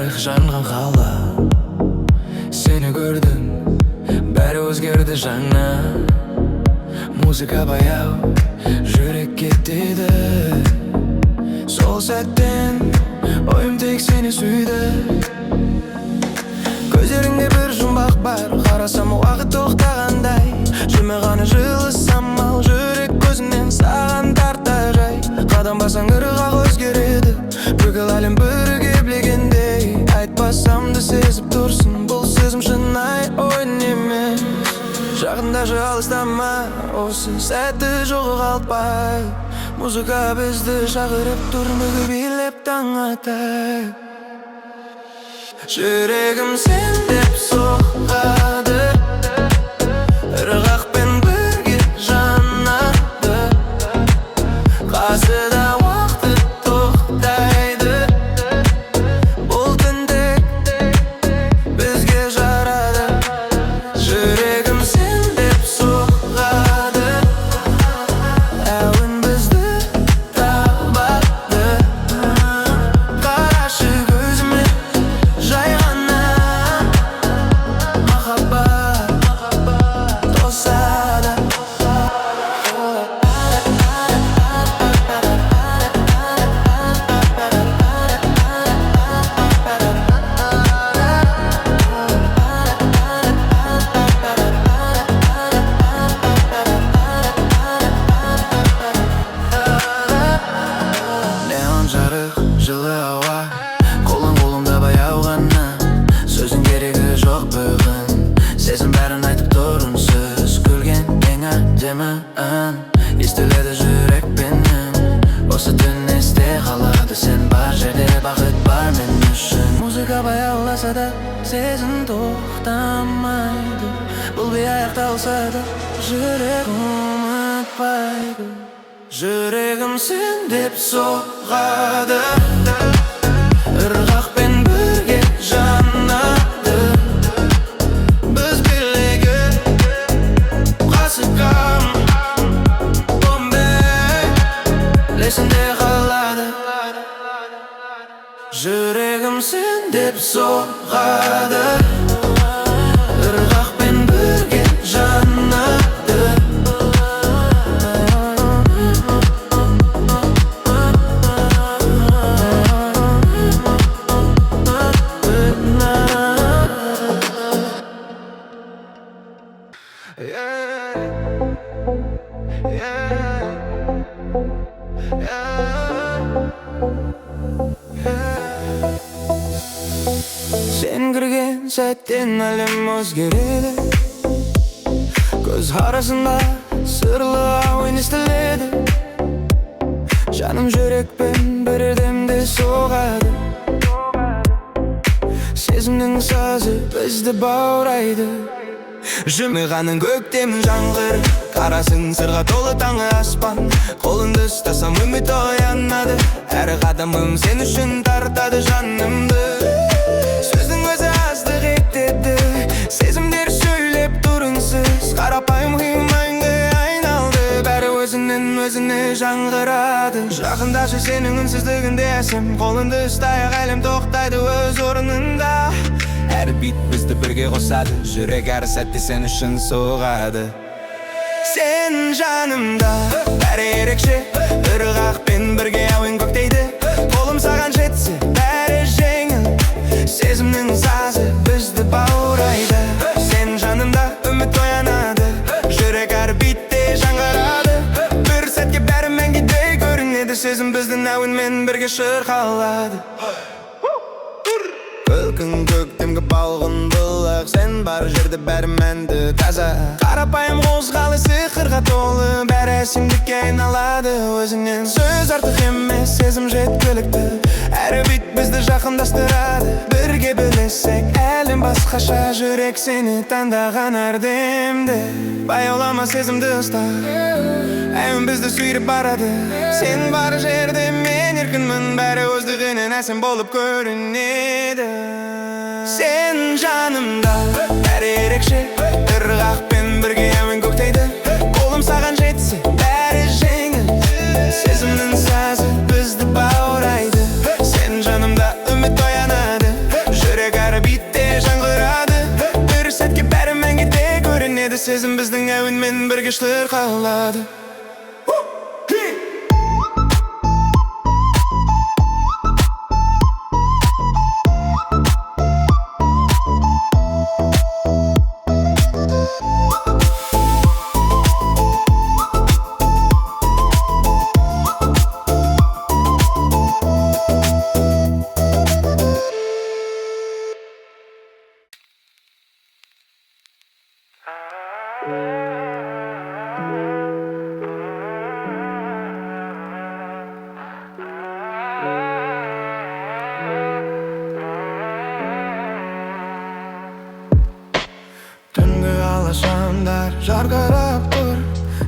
Жарық жанған қала. Сені көрдім, бәрі өзгерді жаңа. Музыка баяу, жүрек кетеді. Сол сәттен ойым тек сені сүйді. Көздеріңде бір жұмбақ бар, қарасам, уақыт тоқтағандай. Жымиғаны жылы самал, жүрек көзінен саған тарта жай. Қадам бассаң, ырғақ өзгереді, бүкіл әлем бірге билегендей. Айтпасам да, сезіп тұрсың, бұл сезім шынайы, ойын емес. Жақындашы, алыстама, осы сәтті жоғалтпай. Музыка бізді шақырып тұр, бірге билеп таң атайық. Жүрегім сен деп соғады, ырғақпен бірге жанады. Қасыда уақыт тоқтайды, бұл түн тек бізге жарады. Жүрегім сен деп соғады, әуен бізді табады. Қарашы көзіме, жай ғана махаббат тосады. Неон жарық, жылы ауа, қолың қолымда баяу ғана. Сөздің керегі жоқ бүгін, сезім бәрін айтып тұр үнсіз. Күлген ең әдемі ән естіледі жүрекпенен. Осы түн есте қалады, сен бар жерде бақыт бар мен үшін. Музыка баяуласа да, сезім тоқтамайды. Бұл би аяқталса да, жүрек ұмытпайды. Жүрегім сен деп соғады, ырғақпен бірге жанады. Біз билеген қасықам бомбей есінде қалады. Жүрегім сен деп соғады, ырғақпен бірге жанады. Yeah. Сен кірген сәттен әлем өзгереді. Көз арасында сырлы әуен естіледі. Жаным жүрекпен бір демде соғады. Сезімнің сазы бізді баурайды. Жымиғаның көктем жаңғыр, қарасың сырға толы таңы аспан. Қолыңды ұстасам, үміт оянады. Әр қадамым сен үшін тартады жанымды. Сөздің өзі аздық етеді, сезімдер сөйлеп тұр үнсіз. Қарапайым мәнге айналды, бәрі өзінен өзіне жаңғырады. Жақындашы, сенің үнсіздігінде әсем. Қолыңды ұстайық, әлем тоқтайды өз орнында. Әр бит бізді бірге қосады, жүрек әр сәтте сен үшін соғады. Сен жанымда, бәрі ерекше. Ырғақпен бірге әуен көктейді. Қолым саған жетсе, бәрі жеңіл. Сезімнің сазы бізді баурайды. Сен жанымда, үміт оянады. Жүрек әр битте жаңғырады. Бір сәтке бәрі мәңгідей көрінеді. Сезім біздің әуенмен бірге шырқалады. Күлкің көктемгі балғын бұлақ. Сен бар жерде бәрі мәнді, таза. Қарапайым қозғалыс сиқырға толы. Бәрі әсемдікке айналады өзіңнен. Сөз артық емес, сезім жеткілікті. Әр бит бізді жақындастырады. Бірге билесек, әлем басқаша. Жүрек сені таңдаған әр демде. Баяулама, сезімді ұста. Әуен бізді сүйреп барады. Сен бар жерде мен еркінмін. Бәрі өздігінен әсем болып көрінеді. Сен жанымда, бәрі ерекше. Ырғақпен бірге әуен көктейді. Қолым саған жетсе, бәрі жеңіл. Сезімнің сазы бізді баурайды. Сен жанымда, үміт оянады. Сенімен бірге шырқалады. Түнгі алашамдар жарқырап тұр.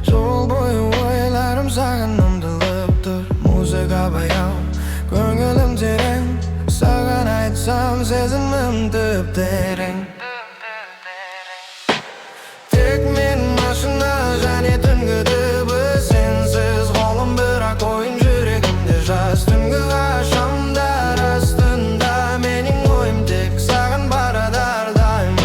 Жол бойы ойларым саған ұмтылып тұр. Музыка баяу, көңілім терең. Саған айтсам, сезімім тіп терең. Тек мен, машина және түнгі дыбыс. Сенсіз қолым, бірақ ойым жүрегімде жас. Түнгі ғашамдар астында менің ойым тек саған барады әрдайым.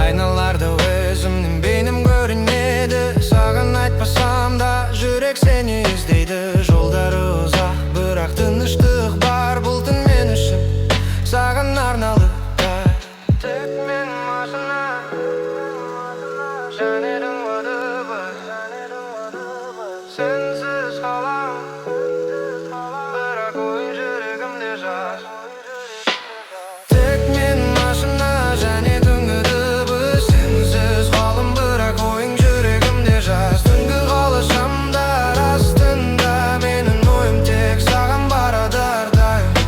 Айналарда өзімнің бейнем көрінеді. Саған айтпасам да, жүрек сені іздейді. Жолдары ұзақ, бірақ тыныштық бар. Бұл түн мен үшін саған арналды. Тек мен, машина және түнгі дыбыс. Сенсіз қалам, бірақ ойым жүрегімде жас. Тек мен, машина және түнгі дыбыс. Сенсіз қалым, бірақ ойың жүрегімде жас. Түнгі қалашамдар астында менің ойым тек саған барады әрдайым.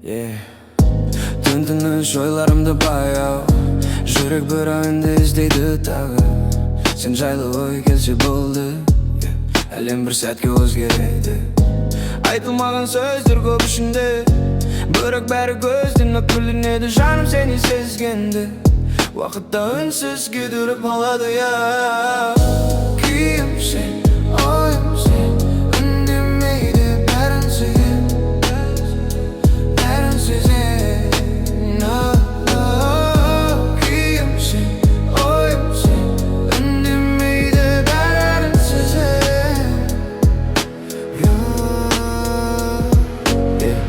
Yeah. Түн тыныш, ойларымды баяу. Жүрек бір әуенді іздейді тағы. Сен жайлы ой келсе болды, yeah. Әлем бір сәтке өзгереді. Айтылмаған сөздер көп ішінде, бірақ бәрі көзден өкпеленеді. Жаным сені сезгенде, уақыт та үнсіз күйдіріп алады, я. Күйім сен, ойым сен, үндемейді, бәрін сезем, бәрін сезем. Күйім сен, ойым сен, үндемейді, бәрін сезем. Yeah.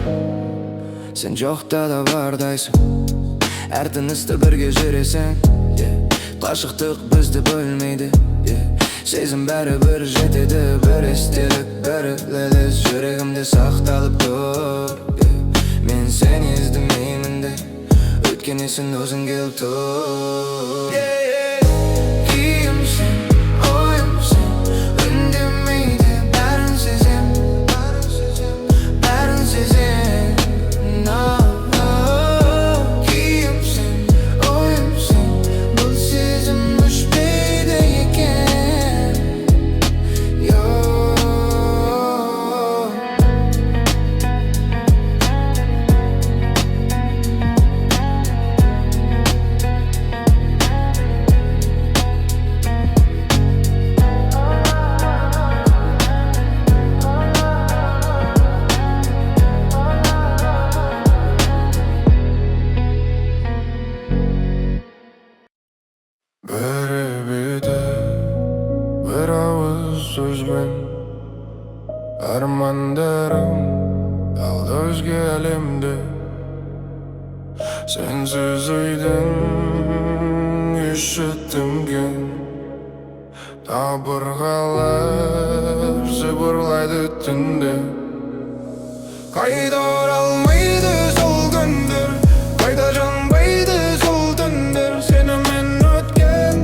Сен жоқта да бардайсың. Әр тынысты бірге жүресің, yeah. Қашықтық бізді бөлмейді, yeah. Сезім бәрібір жетеді. Бір естелік, бір елес жүрегімде сақталып тұр, yeah. Мен сені іздемеймін де, өйткені сен өзің келіп тұр, yeah. Күйім сен, ойым сен, үндемейді, бәрін сезем, бәрін сезем. Күйім сен, ойым сен, бұл сезім өшпейді екен. Yo. Бірі бүйтіп бір ауыз сөзбен армандарым алды өзге әлемді. Сенсіз үйдің іші тінген. Қабырғалар сыбырлайды түнде. Қайта оралмайды сол күндер, қайта жанбайды сол түндер. Сенімен өткен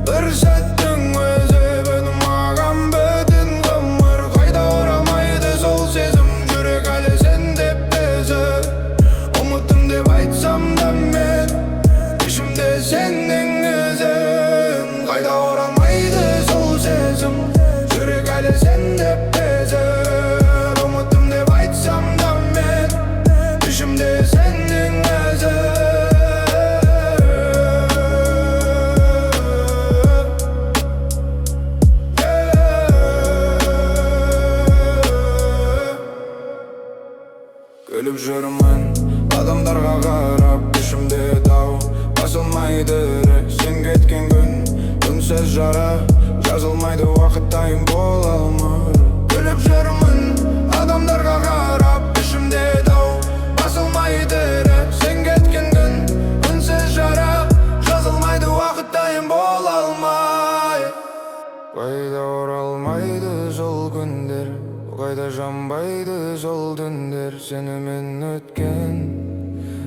бір сәттің өзі бүгін маған бүтін ғұмыр. Күліп жүрмін адамдарға қарап, ішімде дау басылмайды ірі. Сен кеткен күн үнсіз жара, жазылмайды, уақыт дайын бола алмар. Күліп жүрмін адамдарға қарап, ішімде дау басылмайды ірі. Сен кеткен күн үнсіз жара, жазылмайды, уақыт дайын бола алмай. Қайда оралмайды сол күндер, қайда жанбайды сол түндер, сенімен өткен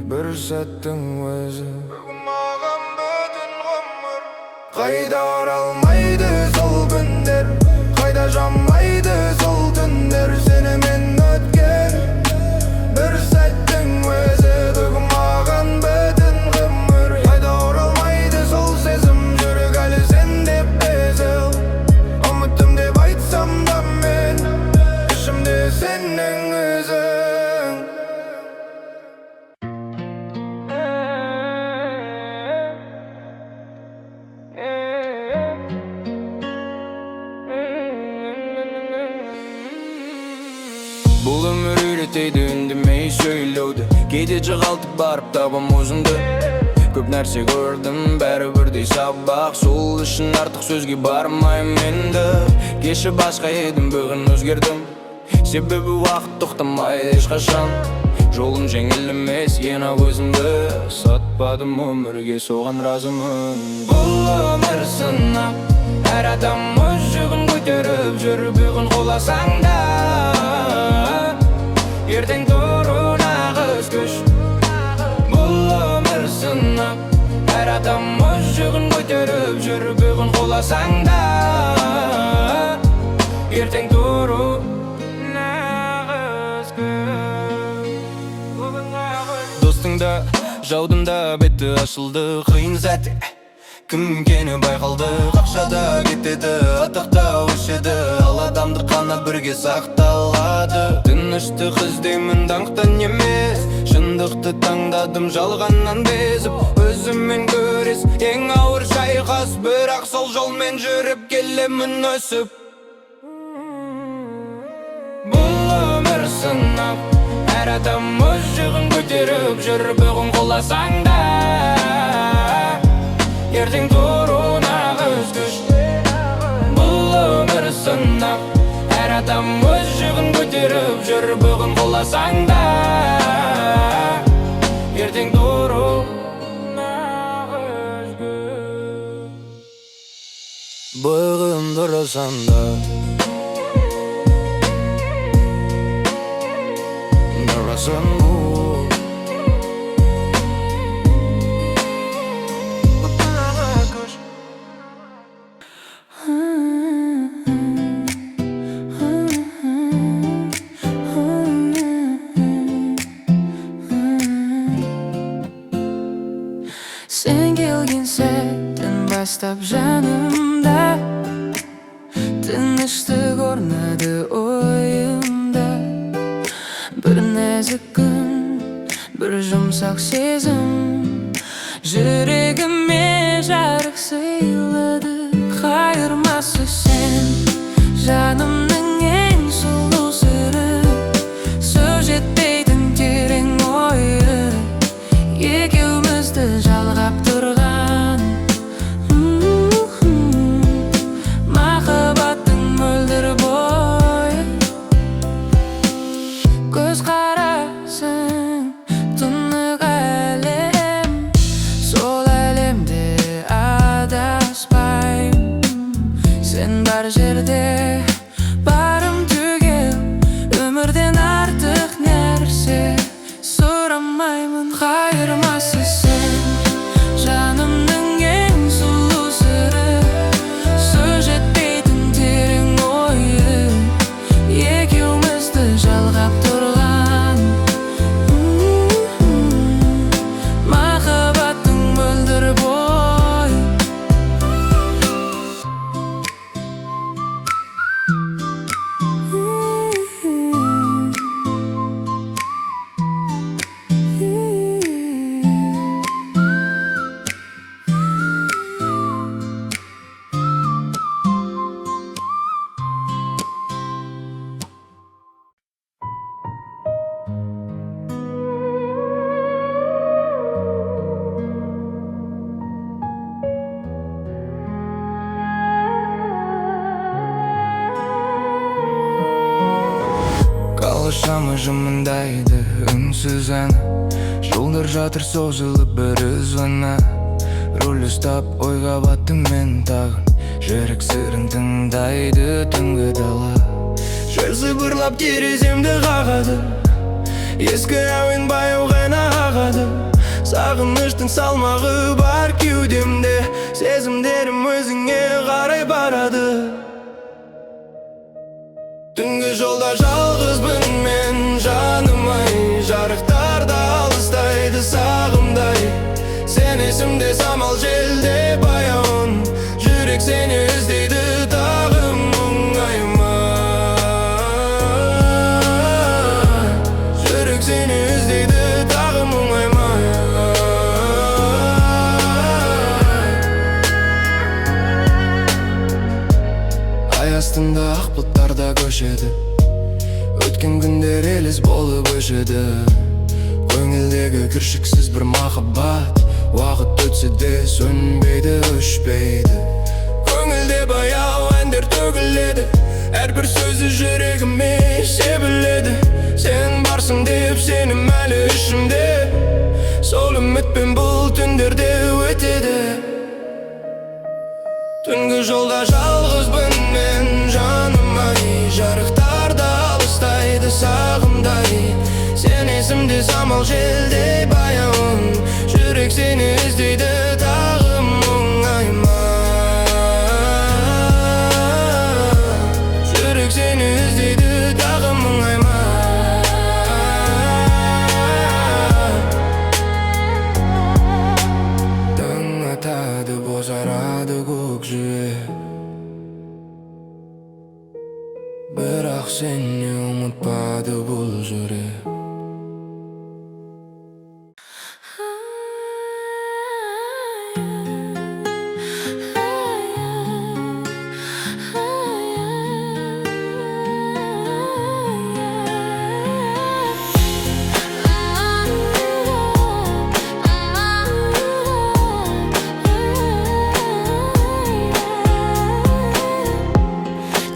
бір сәттің өзі бүгін маған бүтін ғұмыр. Қайда оралмайды сол күндер, қайда жанбайды сол түндер, сенімен өткен бір сәттің өзі бүгін маған бүтін ғұмыр. Қайда оралмайды сол сезім, жүрек әлі сен деп безіл. Ұмыттым деп айтсам да, мен ішімде сенің ізің. Бұл өмір үйретеді үндемей сөйлеуді. Кейде жоғалтып барып табам өзімді. Көп нәрсе көрдім, бәрі бірдей сабақ. Сол үшін артық сөзге бармаймын енді. Кеше басқа едім, бүгін өзгердім. Себебі уақыт тоқтамайды ешқашан. Жолым жеңіл емес, ең өзімді сатпадым өмірге, соған разымын. Бұл өмір сынақ, әр адам өз жүгін көтеріп жүр. Бүгін құласаң да, ертең тұру нағыз күш. Бұл өмір сынақ, әр адам өз жүгін көтеріп жүр. Бүгін құласаң да, ертең тұру нағыз күш. Достың да, жаудың да беті ашылды. Қиын сәтте кім екені байқалды. Ақша да кетеді, атақ та өшеді, ал адамдық қана бірге сақталады. Тыныштық іздеймін, даңқтан емес. Шындықты таңдадым жалғаннан безіп. Өзіммен күрес ең ауыр шайқас, бірақ сол жолмен жүріп келемін өсіп. Бұл өмір сынақ, әр адам өз жүгін көтеріп жүр. Бүгін құласаң да, ертең тұру нағыз күш. Бұл өмір сынақ, әр адам өз жүгін көтеріп жүр. Бүгін құласаң да, ертең тұру нағыз күш. Бүгін тұрсам да, Тұрасың. Сен келген сәттен бастап жанымда тыныштық орнады ойымда. Бір нәзік күн, бір жұмсақ сезім жүрегіме жарық сыйлады. Қайырмасы сен, жанымның ең сұлу сыры, сөз жетпейтін терең ойы, екеумізді жалғап тұрған махаббаттың мөлдір бойы. Көз қарасың тұнық әлем, сол әлемде адаспаймын. Сен бар жерде Шамы жымыңдайды, үнсіз ән. Жолдар жатыр созылып бір із ғана. Руль ұстап, ойға баттым мен тағы. Жүрек сырын тыңдайды түнгі дала. Жел сыбырлап тереземді қағады. Ескі әуен баяу ғана ағады. Сағыныштың салмағы бар кеудемде. Сезімдерім өзіңе қарай барады. Түнгі жолда жалғызбын мен, жаным ай. Жарықтар да алыстайды сағымдай. Сен есімде, самал желде баяуын. Жүрек сені іздейді тағы, мұңайма. Жүрек сені іздейді тағы, мұңайма. Ай астында ақ бұлттар да көшеді. Өткен күндер елес болып өшеді. Көңілдегі кіршіксіз бір махаббат уақыт өтсе де сөнбейді, өшпейді. Көңілде баяу әндер төгіледі. Әрбір сөзі жүрегіме себіледі. Сен барсың деп сенім әлі ішімде. Сол үмітпен бұл түндерде өтеді. Түнгі жолда жалғызбын мен, жаным ай. Жарықтар да алыстайды сағымдай. Сен есімде, самал желдей баяуын. Жүрек сені іздейді тағы, мұңайма. Жүрек сені іздейді тағы, мұңайма. Таң атады, бозарады көкжиек. Бірақ сені ұмытпады бұл жүрек.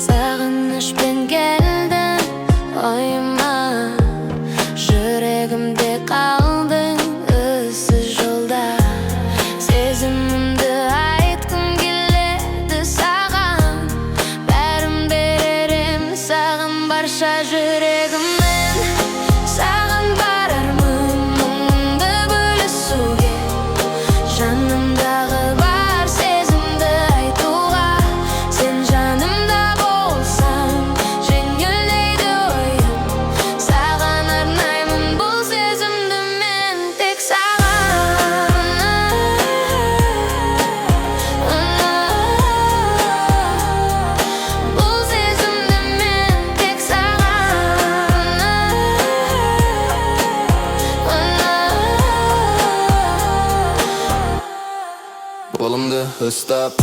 Сағынышпен келдің ойыма, жүрегімде қалдың ізсіз жолда. Сезімімді айтқым келеді саған, бәрін берер ем саған барша жүрегіммен. Саған барармын мұңымды бөлісуге, жанымдағы бар сезімді айтуға. Сен жанымда болсаң, жеңілдейді ойым. Саған арнаймын бұл сезімді мен, тек саған. Бұл сезімді мен тек саған. Қолымды ұстап,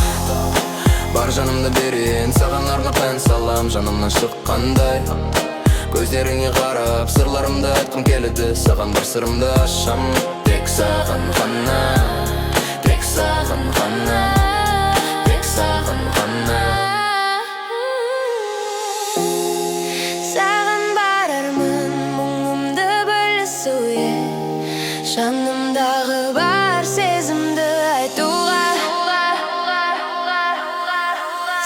бар жанымды берейін. Саған арнап ән салам, жанымнан шыққандай. Көздеріңе қарап, сырларымды айтқым келеді. Саған бір сырымды ашам. Тек саған ғана, тек саған ғана, тек саған ғана. Саған барармын мұңымды бөлісуге, жанымдағы бар сезімді айтуға.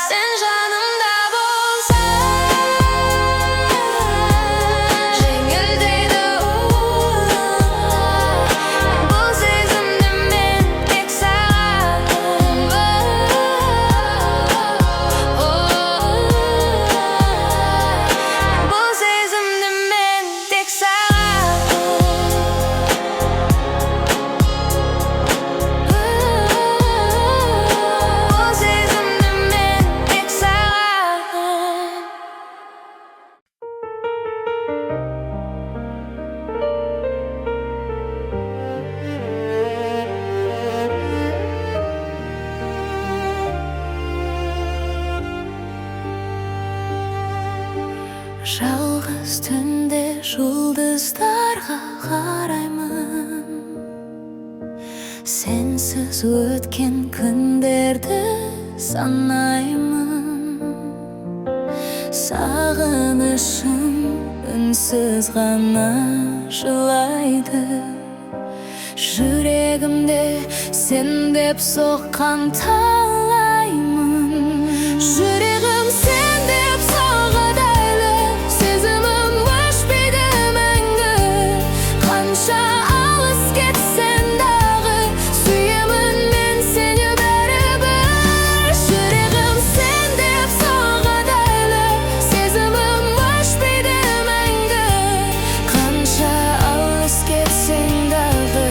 Сен жанымда болсаң, жеңілдейді ойым. Бұл сезімді мен тек саған. Бұл сезімді мен тек саған. Бұл сезімді мен тек саған. Жалғыз түнде жұлдыздарға қараймын, сенсіз өткен күндерді санаймын. Сағынышым Үнсіз ғана жылайды. Жүрегімде сен деп соққан талаймын. Жүрегім сен деп соғады әлі, сезімім өшпейді мәңгі. Қанша алыс кетсең дағы, сүйемін мен сені бәрібір. Жүрегім сен деп соғады әлі, сезімім өшпейді мәңгі. Қанша алыс кетсең дағы,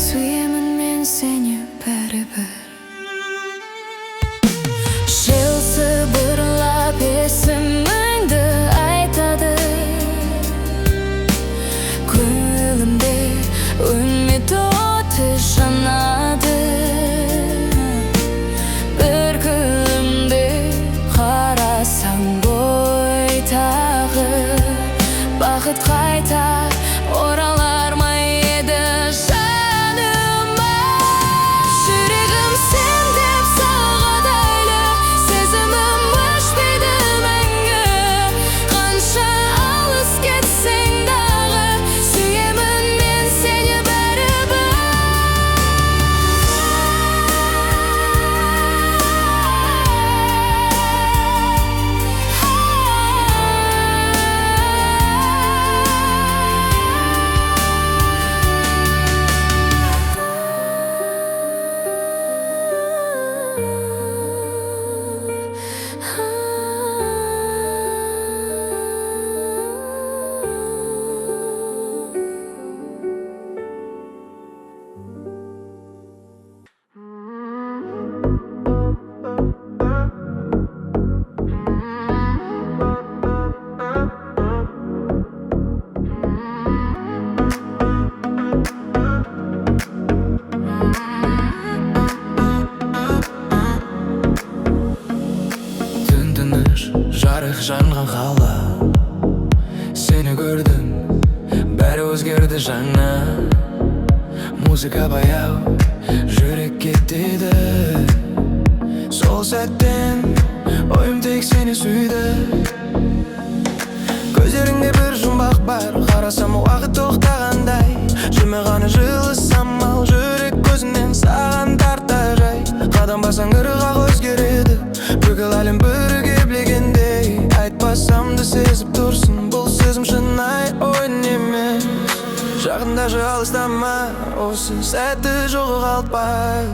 сүйемін мен сені бәрібір. Жел сыбырлап есіміңді айтады, көңілімде үміт оты жанады. Бір күлімдеп қарасаң ғой тағы, бақыт қайта оралар ма еді жаныма. Жүрегім сен деп соғады әлі, сезімім өшпейді мәңгі. Қанша алыс кетсең дағы, сүйемін мен сені бәрібір. Түн тыныш, жарық жанған қала. Сені көрдім, бәрі өзгерді жаңа. Музыка баяу, жүрек кетеді. Сол сәттен ойым тек сені сүйді. Көздеріңде бір жұмбақ бар, қарасам уақыт тоқтағандай. Жымиғаны жылы самал, жүрек көзінен саған тарта жай. Қадам басаң ырғақ өзгереді, бүкіл әлем бірге билегендей. Айтпасам да сезіп тұрсың, бұл сезім шынайы ойын емес. Жақындашы, алыстама, осы сәтті жоғалтпай.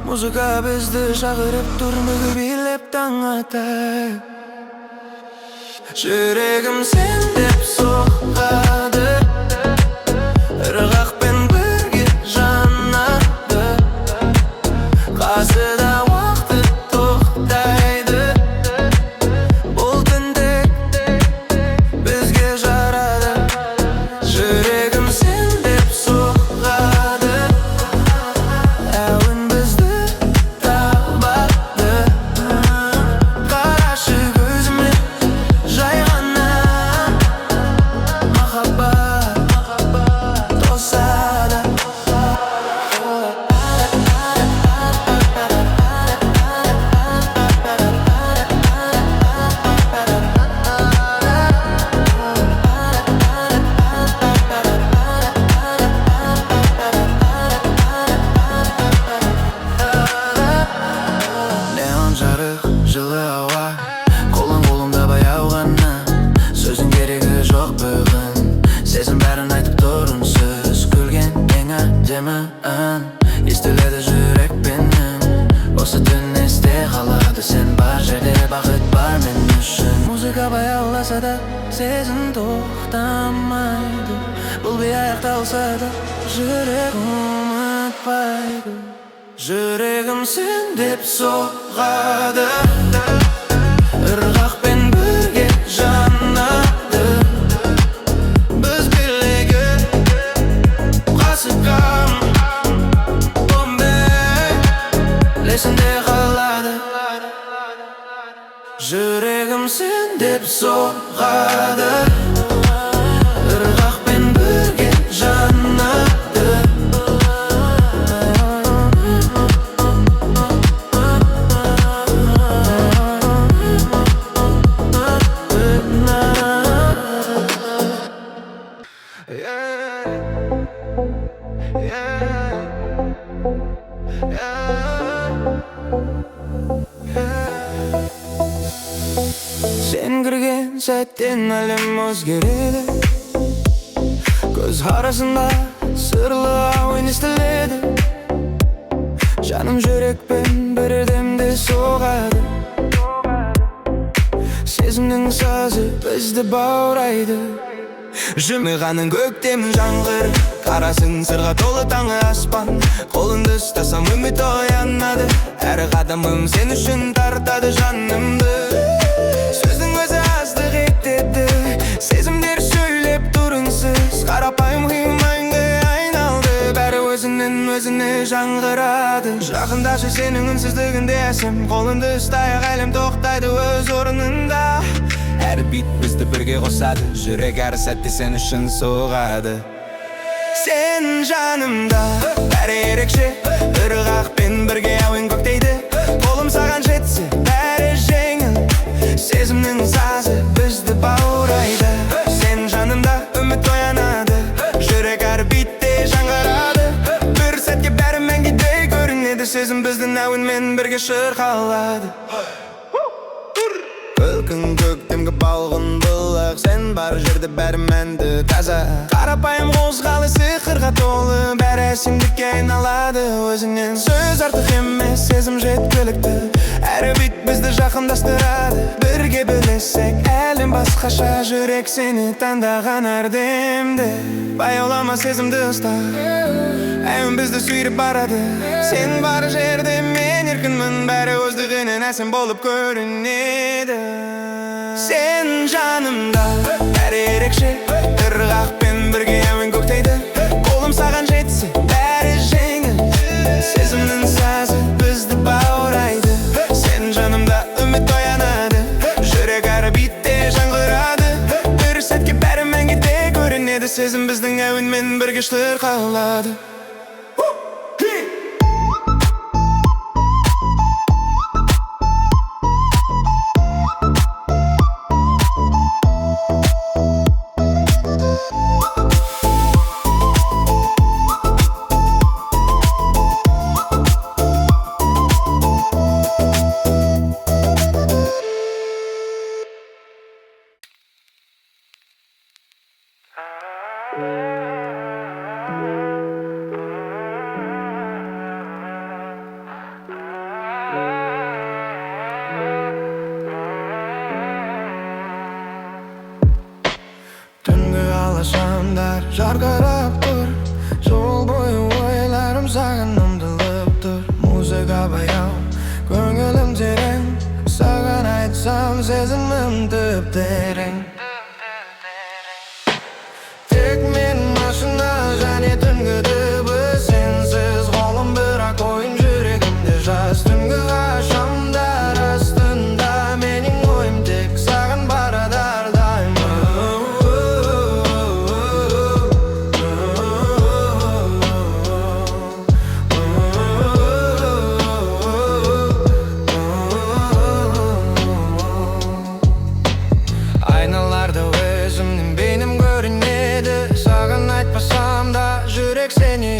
Музыка бізді шақырып тұр, бірге билеп таң атайық. Жүрегім сен деп соғады, ырғақпен бірге жанады. Қасыда уақыт тоқтайды, бұл түн тек бізге жарады. Жүрегім сен деп соғады, әуен бізді табады. Қарашы көзіме, жай ғана махаббат тосады. Неон жарық, жылы ауа, қолың қолымда баяу ғана. Сөздің керегі жоқ бүгін, сезім бәрін айтып тұр үнсіз. Күлген ең әдемі ән естіледі жүрекпенен. Осы түн есте қалады, сен бар жерде бақыт бар мен үшін. Музыка баяуласа да, сезім тоқтамайды. Бұл би аяқталса да, жүрек ұмытпайды. Жүрегім сен деп соғады, ырғақпен бірге жанады. Біз билеген қасықам бомбей есінде қалады. Жүрегім сен деп соғады, ырғақпен бірге жанады. сәттен әлем өзгереді. Көз арасында сырлы әуен естіледі. Жаным жүрекпен бір демде соғады. Сезімнің сазы бізді баурайды. Жымиғаның көктем жаңғыр, қарасың сырға толы таңы аспан. Қолыңды ұстасам, үміт оянады. Әр қадамым сен үшін тартады жанымды. Сөздің өзі аздық етеді, сезімдер сөйлеп тұр үнсіз. Қарапайым қимаңды айналды, бәрі өзінен өзіне жаңғырады. Жақындашы, сенің үнсіздігінде әсем. Қолыңды ұстайық, әлем тоқтайды өз орнында. Әр бит бізді бірге қосады, жүрек әр сәтте сен үшін соғады. Сен жанымда, бәрі ерекше. Ырғақпен бірге әуен көктейді. Қолым саған жетсе, бәрі жеңіл. Сезімнің сазы бізді баурайды. Сен жанымда, үміт оянады. Жүрек әр битте жаңғырады. Бір сәтке бәрі мәңгідей көрінеді. Сезім біздің әуенмен бірге шырқалады. Күлкің көктемгі балғын бұлақ. Сен бар жерде бәрі мәнді, таза. Қарапайым қозғалыс сиқырға толы. Бәрі әсемдікке айналады өзіңнен. Сөз артық емес, сезім жеткілікті. Әр бит бізді жақындастырады. Бірге білесек, әлем басқаша. Жүрек сені таңдаған әр демде. Баяулама, сезімді ұста. Әуен бізді сүйреп барады. Сен бар жерде мен еркінмін. Бәрі өздігінен әсем болып көрінеді. Сен жанымда, бәрі ерекше. Ырғақпен бірге әуен көктейді. Қолым саған жетсе, бәрі жеңіл. Сезімнің сазы бізді баурайды. Сен жанымда, үміт оянады. Жүрек әр битте жаңғырады. Бір сәтке бәрі мәңгідей көрінеді. Сезім біздің әуенмен бірге шырқалады. Түнгі алашамдар жарқырап тұр. Жол бойы ойларым саған ұмтылып тұр. Музыка баяу, көңілім терең. Саған айтсам, сезімім тіп терең. Тек мен, машина және түнгі дыбыс. Сенсіз қолым, бірақ ойым жүрегімде жас. Түнгі ғашамдар астында менің ойым тек саған барады әрдайым. Айналарда өзімнің бейнем көрінеді. Саған айтпасам да, жүрек сені